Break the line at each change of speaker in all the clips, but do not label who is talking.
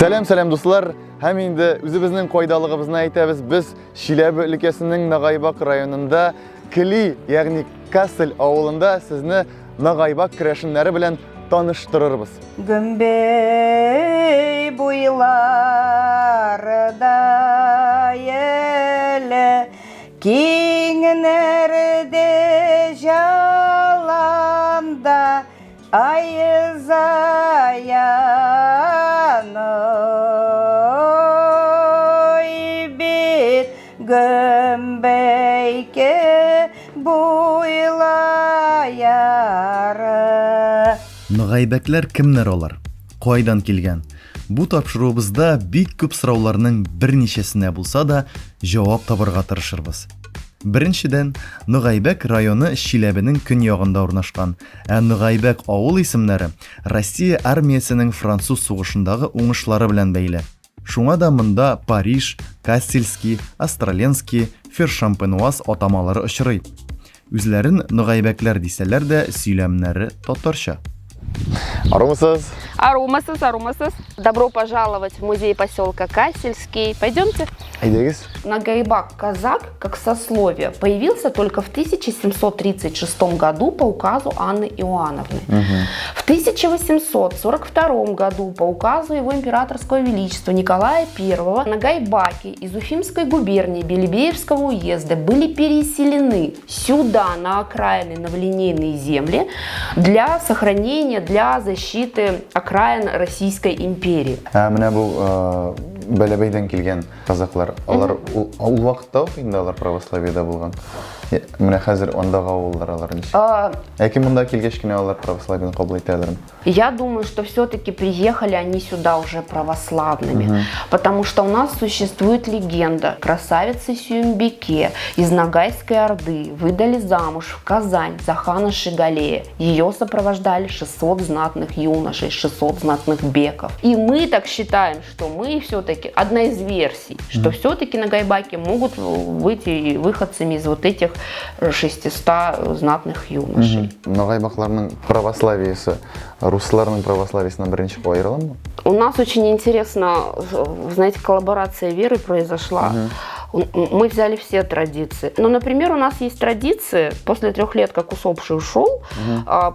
Сәлам, сәлам, дуслар! Һәм инде үзебезнең кайдалыгыбызны әйтәбез. Без Чиләбе өлкәсенең Нагайбак районында Кели, ягъни Кассель авылында сезне Нагайбак керәшеннәре белән таныштырырбыз.
Гөмбей буйларыда еле киңнәрде җаланда айызаян ой бит гөмбейке буйлаяры.
Ногайбәкләр кемнәр алар? Кайдан килгән? Бу тапшыруыбызда бик күп сорауларның берничәсенә булса да җавап табарга тырышырбыз. Беренчедән, Ногайбәк районы Чиләбенең көньягында урнашкан, ә Ногайбәк авыл исемнәре Россия армиясенең француз сугышындагы уңышлары белән бәйле. Шуңа да монда Париж, Кассельский, Остроленский, Фершампенуаз атамалары очрый. Үзләрен ногайбәкләр дисәләр дә, сөйләмнәре татарча. Арумысыз?
Арумысыз, арумысыз. Добро пожаловать в музей поселка Кассельский. Пойдемте.
Әйдәгез.
Нагайбак казак, как сословие, появился только в 1736 году по указу Анны Иоанновны. В 1842 году по указу его императорского величества Николая I нагайбаки из Уфимской губернии Белебеевского уезда были переселены сюда, на окраины, на новолинейные земли, для сохранения, для защиты окраин Российской империи.
Ә менә бу Бәләбәйдән килгән казаклар, алар ул ул вакытта ук инде алар православиедә булган. Менә хәзер андагы авыллар алар ничек? Яки монда килгәч кенә алар православиене кабул итәләрме?
Я думаю, что все-таки приехали они сюда уже православными, потому что у нас существует легенда. Красавицы Сюмбике из Ногайской Орды выдали замуж в Казань за хана Шигалея. Ее сопровождали 600 знатных юношей, 600 знатных беков. И мы так считаем, что мы все-таки, одна из версий, что все-таки нагайбаки могут быть и выходцами из вот этих 600 знатных юношей.
Ногайбакларның православиесе русларның православиесеннән беренче аерыламы?
У нас очень интересно, знаете, коллаборация веры произошла. Мы взяли все традиции. Ну, например, у нас есть традиции, после 3 лет, как усопший ушел,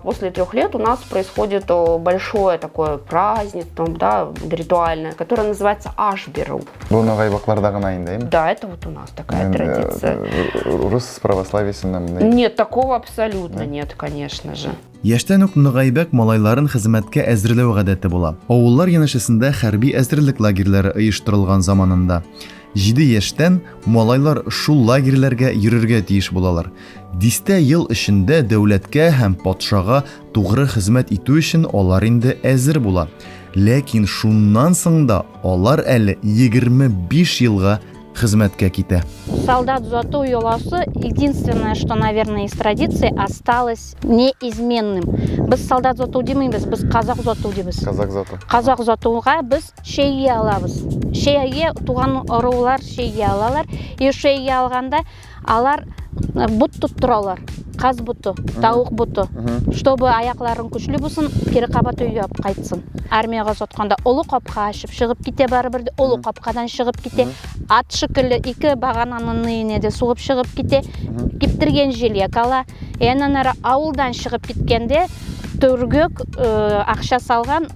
после 3 лет у нас происходит большое такое празднество, да, ритуальное, которое называется Ашберу.
Бу ногайбакларда гына инде, әйеме?
Да, это вот у нас такая традиция.
Рус православиесеннән мондый?
Нет, такого абсолютно нет, конечно же.
Яшьтән үк Ногайбәк малайларын хезмәткә әзерләү гадәте була. Авыллар янәшәсендә хәрби әзерлек лагерьлары оештырылган заманында. 7 яшьтән малайлар шул лагерьләргә йөрергә тиеш булалар. Дистә ел эчендә дәүләткә һәм патшага тугры хезмәт итү өчен алар инде әзер була. Ләкин шуннан соң да алар әле 25 елга хезмәткә китә.
Солдат озату йоласы единственное, что, наверное, из традиции осталось неизменным. Без солдат озату димибез, без казак озату дибез.
Казак озату.
Казак озатуга без чәйгә алабыз. Чәйгә туган ырулар чәйгә алалар. И чәйгә алганда алар бот тоттыралар. Каз боты, тавык боты. Чтобы аякларың көчле булсын, кире кабат өйгә алып кайтсын. Армиягә озатканда олы капка ачып чыгып китә барыбер, олы капкадан чыгып китә. Ат шикелле ике багананың өенә дә сугып чыгып китә. Киптергән җиләк ала. Аннан ары авылдан чыгып киткәндә төргәк акча салган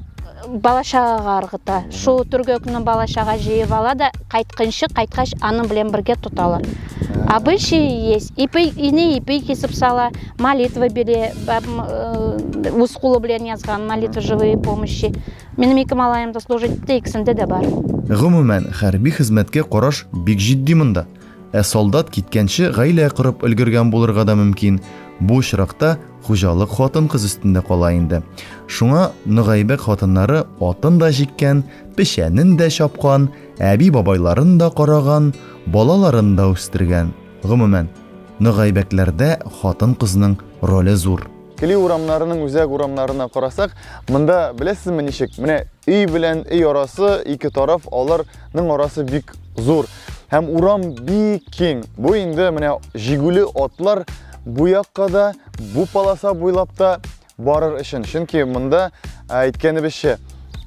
бала-чагага ыргыта. Шул төргәкне бала-чага җыеп ала да, кайтканчы, кайткач, аның белән бергә тоталар. Обычаи есть. Ипи, ине ипи кисеп сала, молитва бирә, үз кулы белән язган молитва живые помощи. Минем ике малаем да служить итте, икесендә дә бар.
Гомумән, хәрби хезмәткә караш бик җитди монда. Ә солдат киткәнче гаилә корып өлгергән булырга да мөмкин. Бу очракта хуҗалык хатын-кыз өстендә кала инде. Шуңа Ногайбәк хатыннары атын да җиккән, печәнен дә чапкан, әби-бабайларын да караган, балаларын да үстергән. Гомумән, Ногайбәкләрдә хатын-кызның роле зур. Кили урамнарының үзәк урамнарына карасак, монда беләсезме ничек? Менә өй белән өй арасы, ике тараф, аларның арасы бик зур. Һәм урам бик киң. Бу инде менә җигүле атлар бу якка да, бу полоса буйлап та барыр өчен. Чөнки монда, әйткәнебезчә,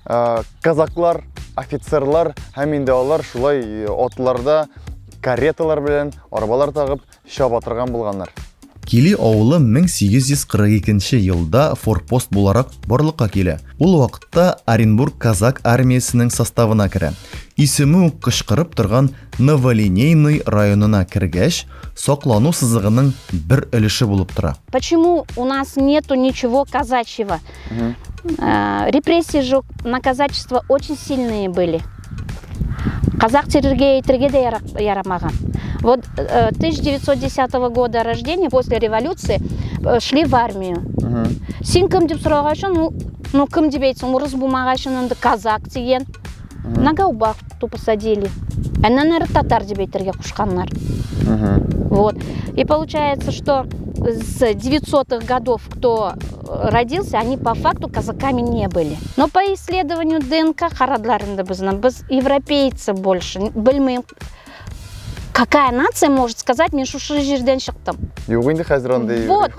казаклар, офицерлар һәм инде алар шулай атларда кареталар белән арбалар тагып чаба торган булганнар. Кили авылы 1842 нче елда форпост буларак барлыкка килә. Ул вакытта Оренбург казак армиясенең составына керә. Исеме үк кычкырып торган Новолинейный районына кергәч, саклану сызыгының бер өлеше булып тора.
Почему у нас нету ничего казачьего? Репрессии же на казачество очень сильные были. Казак терергә әйтергә дә ярамаган. Вот 1910 года рождения, после революции, шли в армию. Син кем дип сорагач, ну кем дип әйтсең, урыс булмагач, инде казак дигән. На гауптвахту посадили. Аннан ары татар дип әйтергә кушканнар. Вот. И получается, что с 900-х годов, кто родился, они по факту казаками не были. Но по исследованию ДНК карадылар инде безне. Без европейцы больше. Белмим, какая нация может сказать, мин шушы җирдән чыктым.
Юк инде хәзер андый.
Вот.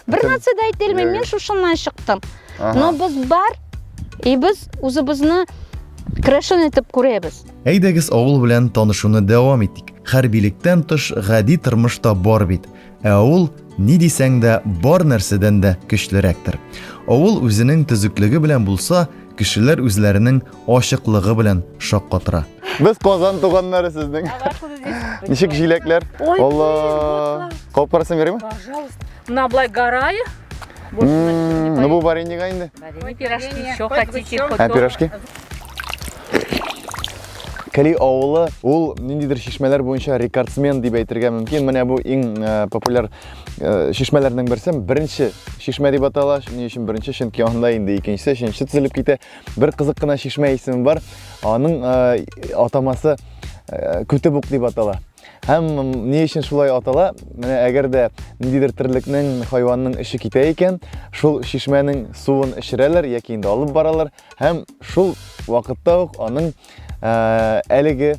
Бер нация дә әйтә алмыйм, мин шушыннан чыктым. Но без бар, и без үзебезне керәшен итеп күрәбез.
Әйдәгез авыл белән танышуны дәвам итик. Хәрбилектән тыш гади тормыш та бар бит. Ә авыл, ни дисәң дә, бар нәрсәдән дә көчлерәктер. Авыл үзенең төзеклеге белән булса, кешеләр үзләренең ачыклыгы белән шаккатыра. Без Казан туганнары сезнең. Ничек җиләкләр?
Ой,
Алла. Кабып карасам ярыймы?
Пожалуйста. Менә болай гора.
Ну бу вареньега инде.
Пирожки еще хотите?
Ә пирожки? Кали авылы ул ниндидер чишмәләр буенча рекордсмен дип әйтергә мөмкин. Менә бу иң популяр чишмәләрнең берсе. Беренче чишмә дип атала. Ни өчен беренче? Чөнки анда инде икенчесе, өченчесе төзелеп китә. Бер кызык кына чишмә исеме бар. Аның атамасы Күтебук дип атала. Һәм ни өчен шулай атала? Менә әгәр дә ниндидер терлекнең, хайванның эше китә икән, шул чишмәнең суын эчерәләр яки инде алып баралар һәм шул вакытта ук аның әлеге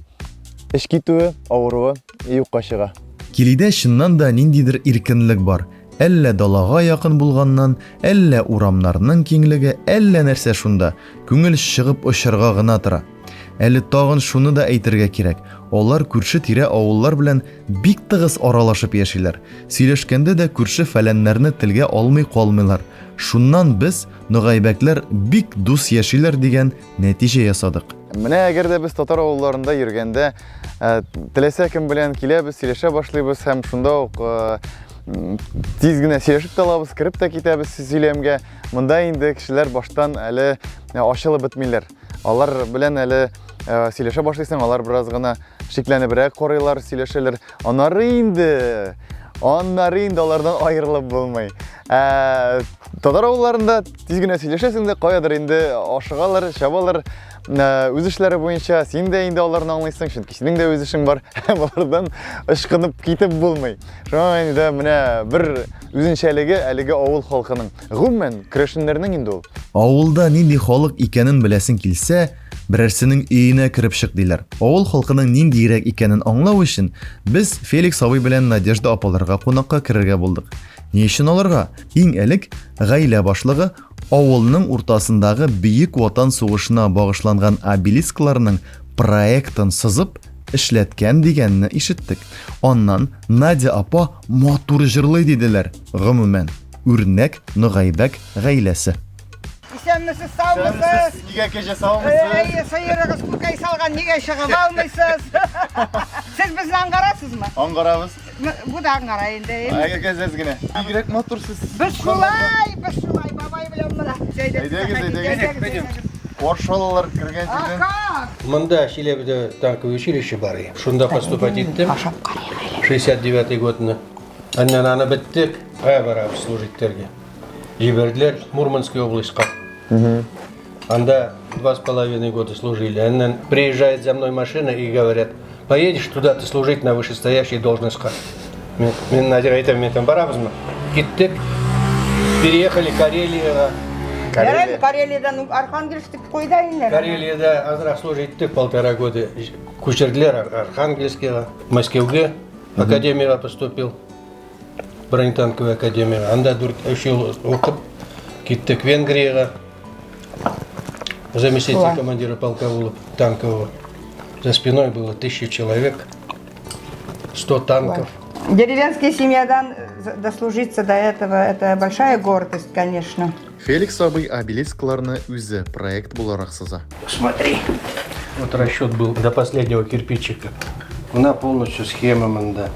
эш китүе, авыруы юкка чыга. Килидә чыннан да ниндидер иркенлек бар. Әллә далага якын булганнан, әллә урамнарның киңлеге, әллә нәрсә шунда, күңел чыгып очарга гына тора. Әле тагын шуны да әйтергә кирәк, алар күрше-тирә авыллар белән бик тыгыз аралашып яшиләр. Сөйләшкәндә дә күрше фәләннәрне телгә алмый калмыйлар. Шуннан без, ногайбәкләр бик дус яшиләр дигән нәтиҗә ясадык. Менә әгәр дә без татар авылларында йөргәндә, теләсә кем белән киләбез, сөйләшә башлыйбыз һәм шунда ук тиз генә сөйләшеп тә алабыз, кереп тә китәбез сөйләмгә. Монда инде кешеләр баштан әле ачылып бетмиләр. Алар белән әле сөйләшә башлыйсың, алар бераз гына шикләнебрәк карыйлар, сөйләшәләр. Аннары инде, аннары инде алардан аерылып булмый. Ә, татар авылларында тиз генә сөйләшәсең дә, каядыр инде ашыгалар, чабалар үз эшләре буенча. Син дә инде аларны аңлыйсың, чөнки синең дә үз эшең бар. Һәм алардан ычкынып китеп булмый. Шуңа инде менә бер үзенчәлеге әлеге авыл халкының. Гомумән, керәшеннәрнең инде ул. Авылда нинди халык икәнен беләсең килсә, берәрсенең өенә кереп чык, диләр. Авыл халкының ниндиерәк икәнен аңлау өчен, без Феликс абый белән Надежда апаларга кунакка керергә булдык. Ни өчен аларга? Иң элек, гаилә башлыгы авылның уртасындагы Бөек Ватан сугышына багышланган обелискларның проектын сызып, эшләткән дигәнне ишеттек. Аннан Надя апа матур җырлый диделәр. Гомумән, үрнәк Ногайбәк гаиләсе.
Исәнмесез, саумысыз?
Нигә кәҗә саумысыз?
Әйе, сыерыгыз күкәй салган, нигә чыгып алмыйсыз? Сез безне аңгарасызмы?
Аңгарабыз.
Бу да аңгара инде.
Әгәр кәҗәс генә. Бигрәк матурсыз.
Без шулай, без шулай, бабай белән менә.
Әйдәгез, әйдәгез. Каршы алалар кергән җирдән.
Монда Чиләбедә танковый училище бар. Шунда поступать иттем. 69 годны. Аннан аны беттек. Кая барабыз служить итәргә? Җибәрделәр Мурманский областька. Анда 2,5 года служили. Аннан приезжает за мной машина и говорят, поедешь туда ты служить на вышестоящей должностька. Мин Надя әйтәм, мин там барабызмы? Киттек. Переехали Карелияга.
Карелия. Карелиядән Архангельск дип куйда инде.
Карелиядә азрак служить иттек полтора года. Күчерделәр Архангельскига, Мәскәүгә. Академияга поступил. Бронетанковая академия. Анда 4-3 ел укып киттек Венгрияга. Заместитель командира полка булып, танкового. За спиной было 1000 человек, 100 танков.
Деревенская семьядан дослужиться до этого, это большая гордость, конечно.
Феликс абый обелискларны үзе проект буларак сыза.
Смотри. Вот расчет был до последнего кирпичика. Менә полностью схема монда.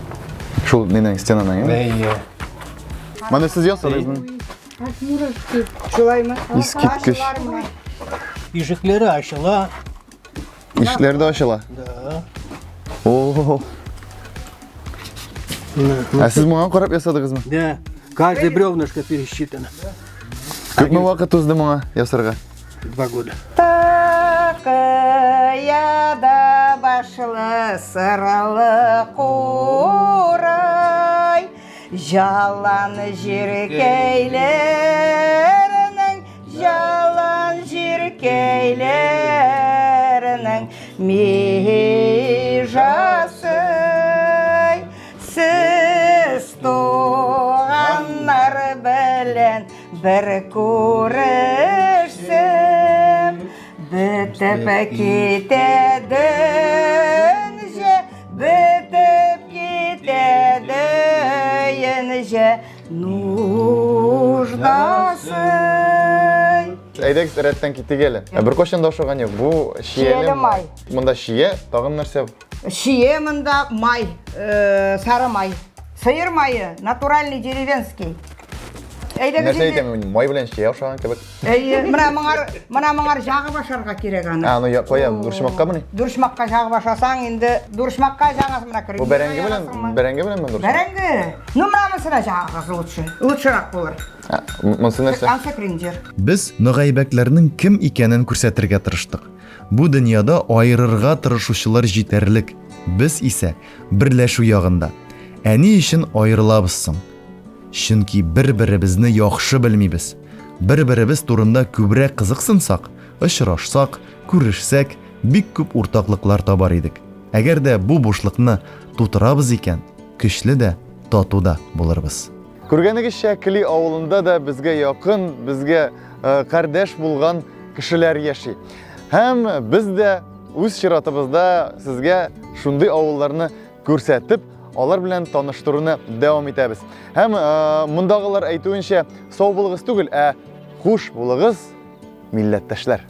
Шул нинең стенаның, әйеме?
Әйе.
Моны сез ясадыгызмы?
Шулаймы?
Искиткеч.
Ишекләре ачыла.
Ишекләре дә ачыла.
Да.
О. Ә сез моңа карап ясадыгызмы?
Да. Каждый бревнышко пересчитано.
Күпме вакыт узды моңа ясарга?
2 года.
Такыяда башлы сыралы курай, Жалан җиркәйләренең, жалан җиркәйләренең межасы. Сез туганнар белән бер күрешсәм, бетеп китә дөнҗә, бетеп китә дөнҗә нуждасы.
Әйдәгез, рәттән китик әле. Ә Беркайчан да ашаган юк. Бу чияле
Чияле май.
Монда чия, тагын нәрсә?
Чия монда май, сары май. Сыер мае, натуральный деревенский. Әйдәгез
Нәрсә
инде.
әйтәм мин, май белән чия ашаган кебек.
Әйе, менә моңар, менә моңар җагып ашарга кирәк аны.
Ә, аны я- кая, дуршмаккамыни?
Дуршмакка җагып ашасаң, инде дуршмакка җагасың менә
Бу бәрәңге белән, бәрәңге беләнме дуршмак?
Бәрәңге. Ну, менә монысына җагыгыз лучше. Лучшерак булыр.
Ә, Монысы нәрсә?
Ансы кринжер.
Без ногайбәкләрнең кем икәнен күрсәтергә тырыштык. Бу дөньяда аерырга тырышучылар җитәрлек. Без исә берләшү ягында. Ә ни өчен аерылабыз соң? Чөнки бер-беребезне яхшы белмибез. Бер-беребез турында күбрәк кызыксынсак, очрашсак, күрешсәк, бик күп уртаклыклар табар идек. Әгәр дә бу бушлыкны тутырабыз икән, көчле дә, тату да булырбыз. Күргәнегезчә, Кели авылында да безгә якын, безгә кардәш булган кешеләр яши. Һәм без дә үз чиратыбызда сезгә шундый авылларны күрсәтеп, алар белән таныштыруны дәвам итәбез. Һәм мондагылар әйтүенчә, сау булыгыз түгел, ә хуш булыгыз, милләттәшләр.